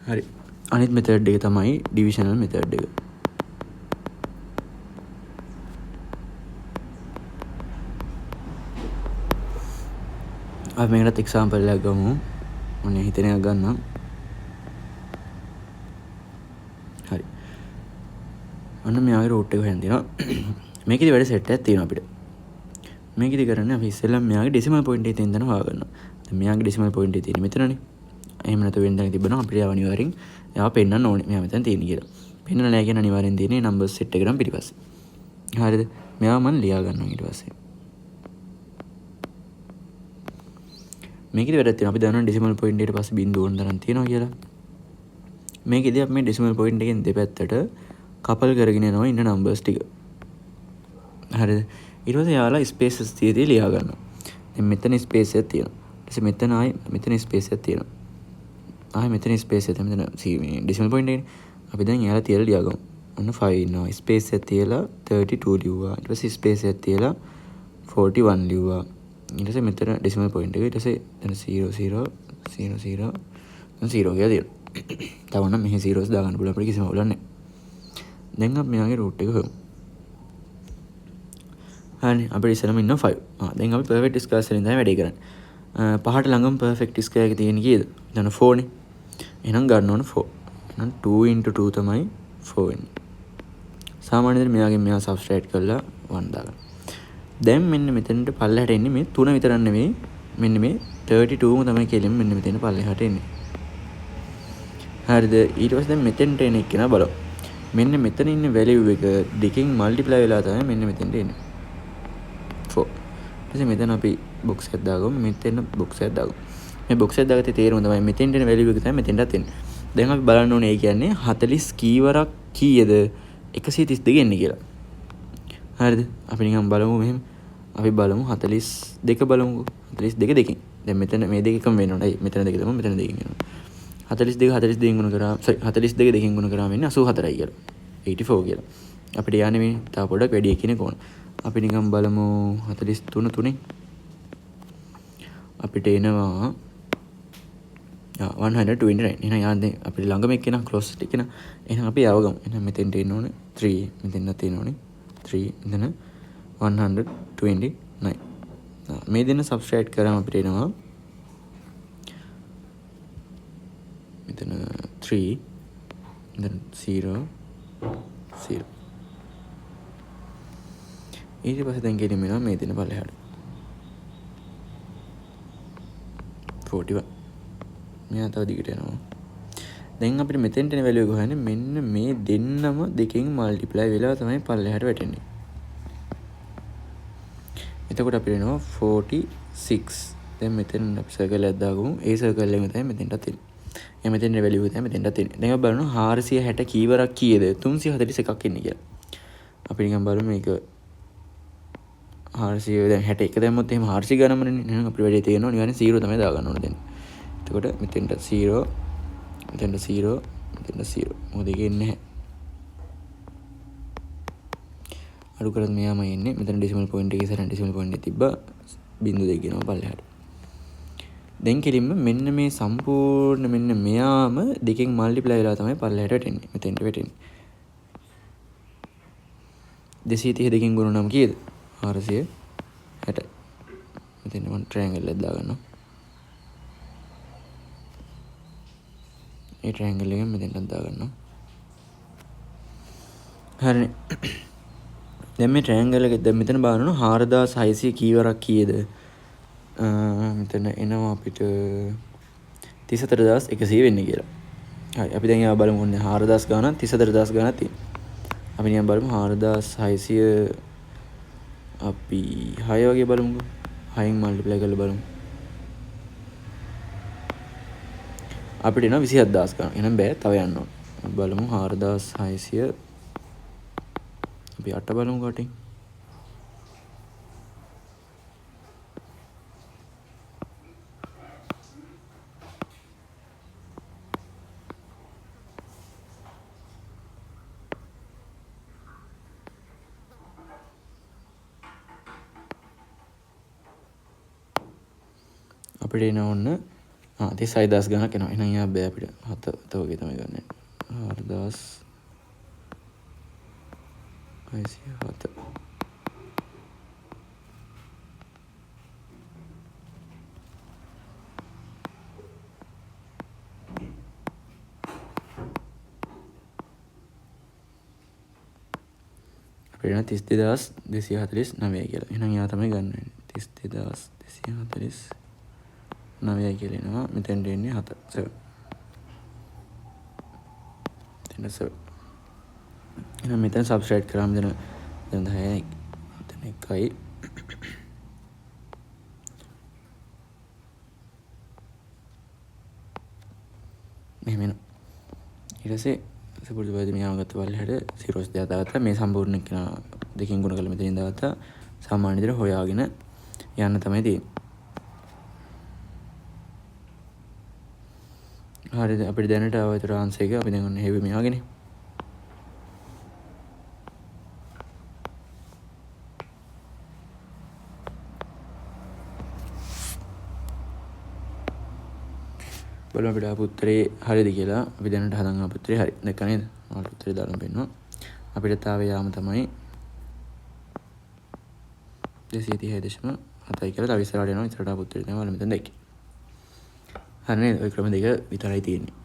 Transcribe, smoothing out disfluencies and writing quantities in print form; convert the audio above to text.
හරි. අනිත් මෙතඩ් එක තමයි ඩිවිෂනල් මෙතඩ් එක. අපි මේකටත් එක්සැම්පල් එකක් ගමු. ඔන්න හිතෙන එකක් ගන්නම්. හරි. ඔන්න මෙයාගේ රූට් එක හොයන්න තියෙනවා. මේකෙදි වැඩ සෙට් එකක් තියෙනවා අපිට. මේකෙදි කරන්නේ අපි ඉස්සෙල්ලාම මෙයාගේ ඩෙසිමල් පොයින්ට් එකේ තියෙන තැන හොයාගන්නවා. දැන් මෙයාගේ ඩෙසිමල් පොයින්ට් එක තියෙන්නේ මෙතනනේ. එහෙම නැත්නම් වෙන තැනක තිබ්බනම් අපිට එයාව අනිවාර්යෙන් එයාව පෙන්වන්න ඕනේ. මෙයා මෙතන තියෙන කියලා. පෙන්වන්න නෑ කියන අනිවාර්යෙන් තියෙන්නේ නම්බර් සෙට් එක නම් පිටිපස්සේ. හරිද? මෙයාව මම ලියා ගන්නවා ඊට පස්සේ. මේකෙදි වැඩක් තියෙනවා. අපි දන්නවා ඩෙසිමල් පොයින්ට් එකට පස්සේ බිංදුව ඕන තරම් තියෙනවා කියලා. මේකෙදි අපි මේ ඩෙසිමල් පොයින්ට් එකෙන් දෙපැත්තට කපල් කරගෙන යනවා ඉන්න නම්බර්ස් ටික. හරිද? ඊට පස්සේ යාලා ස්පේසස් තිය තිය ලියා ගන්නවා. දැන් මෙතන ස්පේස් එකක් තියෙනවා. ඊට පස්සේ මෙතන ආයි මෙතන ස්පේස් එකක් තියෙනවා. ආයි මෙතන ස්පේස් එකක් මෙතන මේ ඩෙසිමල් පොයින්ට් එකනේ. අපි දැන් එයාලා තියලා ලියාගමු. ඔන්න 5 ඉන්නවා. ස්පේස් එකක් තියලා 32 ලිව්වා. ඊට පස්සේ ස්පේස් එකක් තියලා 41 ලිව්වා. ඊට පස්සේ මෙතන ඩෙසිමල් පොයින්ට් එක. ඊට පස්සේ එතන 0 0 0 0 0 කියලා තියෙනවා. තව නම් මෙහි zeros දාගන්න පුළුවන් අපිට කිසිම අවුලක් නැහැ. දැන් අපි මෙයාගේ රූට් එක හොයමු. හරිනේ අපිට ඉස්සෙල්ලාම ඉන්නවා 5. ආ දැන් අපි පර්ෆෙක්ට් ස්ක්වයර්ස් වලින් තමයි වැඩේ කරන්නේ. පහට ළඟම පර්ෆෙක්ට් ස්ක්වයර් එක තියෙන කීයද? දැන් 4 නේ. එහෙනම් ගන්න ඕන 4. එහෙනම් 2 2 තමයි 4 වෙන්නේ. සාමාන්‍ය විදිහට මෙයාගෙන් මෙයා සබ්ස්ට්‍රැක්ට් කරලා 1 දාගන්න. දැන් මෙන්න මෙතනට පල්ලෙහාට එන්නේ මේ 3 විතරක් නෙවෙයි මෙන්න මේ 32 ම තමයි කෙලින්ම මෙන්න මෙතන පල්ලෙහාට එන්නේ. හරිද? ඊට පස්සේ දැන් මෙතෙන්ට එන එක්කෙනා බලමු. මෙන්න මෙතන ඉන්න වැලියු එක දෙකෙන් මල්ටිප්ලයි වෙලා තමයි මෙන්න මෙතෙන්ට එන්නේ. 4. ඊට පස්සේ මෙතන අපි බොක්ස් එකක් දාගමු. මෙතන බොක්ස් එකක් දාගමු. මේ බොක්ස් එක දාගත්තේ තේරුම තමයි මෙතෙන්ට එන වැලියු එක තමයි මෙතෙන්ටත් එන්නේ. දැන් අපි බලන්න ඕනේ ඒ කියන්නේ 40 කීවරක් කීයද 132 එන්නේ කියලා. හරිද? අපි නිකන් බලමු මෙහෙම. අපි බලමු 42 බලමුකෝ. 42 දෙකෙන්. දැන් මෙතන මේ දෙක එකම වෙන්න ඕනේ. ඇයි මෙතන දෙක තමයි මෙතන දෙකෙන් වෙනවා. 42 42 ගුණ කරා සෝරි 42 දෙකෙන් ගුණ කරාම වෙන්නේ 84යි කියලා. 84 කියලා. අපිට යන්නේ මේ තව පොඩක් වැඩි කෙනෙක් ඕන. අපි නිකන් බලමු 43 තුනෙන් අපිට එනවා 129. එහෙනම් යන්නේ අපිට ළඟම එක්කෙනා ක්ලෝසස්ට් එක්කෙනා. එහෙනම් අපි යව ගමු. එහෙනම් මෙතෙන්ට එන්න ඕනේ 3 මෙතෙන්ටත් එන්න ඕනේ 3 මෙතන 129. මේ දෙන්න සබ්ස්ට්‍රැක්ට් කරාම අපිට එනවා මෙතන 3 මෙතන 0 0. ඊට පස්සේ දැන් කෙලින්ම එනවා මේ දෙන්න පල්ලෙහාට 41. මෙයා තව දිගට යනවා. දැන් අපිට මෙතෙන්ට එන වැලියු එක හොයන්නේ මෙන්න මේ දෙන්නම දෙකෙන් මල්ටිප්ලයි වෙලා තමයි පල්ලෙහාට වැටෙන්නේ. එතකොට අපිට එනවා 46. දැන් මෙතන අපි සර්කල් එකක් දාගමු. ඒ සර්කල් එකම තමයි මෙතෙන්ටත් එන්නේ. ඒ මෙතෙන් එන වැලියු එක තමයි මෙතෙන්ටත් එන්නේ. දැන් අපි බලනවා 460 කීවරක් කීයද 341ක් එන්නේ කියලා. අපි නිකන් බලමු මේක 400 දැන් 61 දැම්මොත් එහෙම 400 ගණන්මනේ. එහෙනම් අපිට වැඩේ තේරෙනවා අනිවාර්යෙන් 0 තමයි දාගන්න ඕනේ දැන්. එතකොට මෙතෙන්ට 0 මෙතෙන්ට 0 මෙතෙන්ට 0. මොකද ඒක එන්නේ නැහැ. අඩු කරත් මෙයාමයි එන්නේ. මෙතන ඩෙසිමල් පොයින්ට් එකේ ඉස්සරහින් ඩෙසිමල් පොයින්ට් එක තිබ්බා. බිංදු දෙක ගෙනවා පල්ලෙහාට. දැන් කෙලින්ම මෙන්න මේ සම්පූර්ණ මෙන්න මෙයාම දෙකෙන් මල්ටිප්ලයි වෙලා තමයි පල්ලෙහාට වැටෙන්නේ. මෙතෙන්ට වැටෙන්නේ. 230 දෙකෙන් ගුණ වුණාම කීයද? 460යි. මෙතෙන් මම ට්‍රයැන්ගල් එකක් දාගන්නවා. ඒ ට්‍රයැන්ගල් එකෙන් මෙතෙන්ටත් දාගන්නවා. හරිනේ. දැන් මේ ට්‍රයැන්ගල් එක දැන් මෙතන බලනවා 4600 කීවරක් කීයද? මෙතන එනවා අපිට 34100 වෙන්නේ කියලා. හරි අපි දැන් ඒවා බලමු. ඔන්න 4000 ගානක් 34000 ගානක් තියෙනවා. අපි නිකන් බලමු 4600 අපි 6 වගේ බලමුකෝ. 6න් මල්ටිප්ලයි කරලා බලමු. අපිට එනවා 27000 ගානක්. එහෙනම් බෑ තව යන්න ඕන. අපි බලමු 4600 අපි 8 බලමු කටින්. අපිට එන ඔන්න 36000 ගණක් එනවා. එහෙනම් යා බෑ අපිට. 7 7 වගේ තමයි ගන්න. 4607. අපිට එනවා 32249 කියලා. එහෙනම් එයා තමයි ගන්න වෙන්නේ. 32249 කියලා එනවා. මෙතෙන්ට එන්නේ 7 7. මෙතන 7. එහෙනම් මෙතන සබ්ස්ට්‍රැක්ට් කරාම මෙතන මෙතන 10යි මෙතන 1යි. මෙහෙම එනවා. ඊට පස්සේ සුපුරුදු පරිදි මෙයාව ගත්ත පල්ලෙහාට සීරෝස් දෙක දාගත්තා. මේ සම්පූර්ණ එක්කෙනා දෙකෙන් ගුණ කරලා මෙතනින් දාගත්තා. සාමාන්‍ය විදිහට හොයාගෙන යන්න තමයි තියෙන්නේ. හරිද? අපිට දැනට ආව ඒතර ආන්සර් එක අපි දැන් ඔන්න හෙව්වේ මෙයාගෙනේ. බලමු අපිට ආපු උත්තරේ හරිද කියලා. අපි දැනට හදන් ආපු උත්තරේ හරි. දැක්කා නේද? ඔයාලට උත්තරේ දාලා පෙන්නුවා. අපිට තාම යාම තමයි 236.7 කියලා. තව ඉස්සරහට යනවා. ඉස්සරහට ආපු උත්තරේ තමයි ඔයාලා මෙතන දැක්කේ. හරි නේද? ඔය ක්‍රම දෙක විතරයි තියෙන්නේ.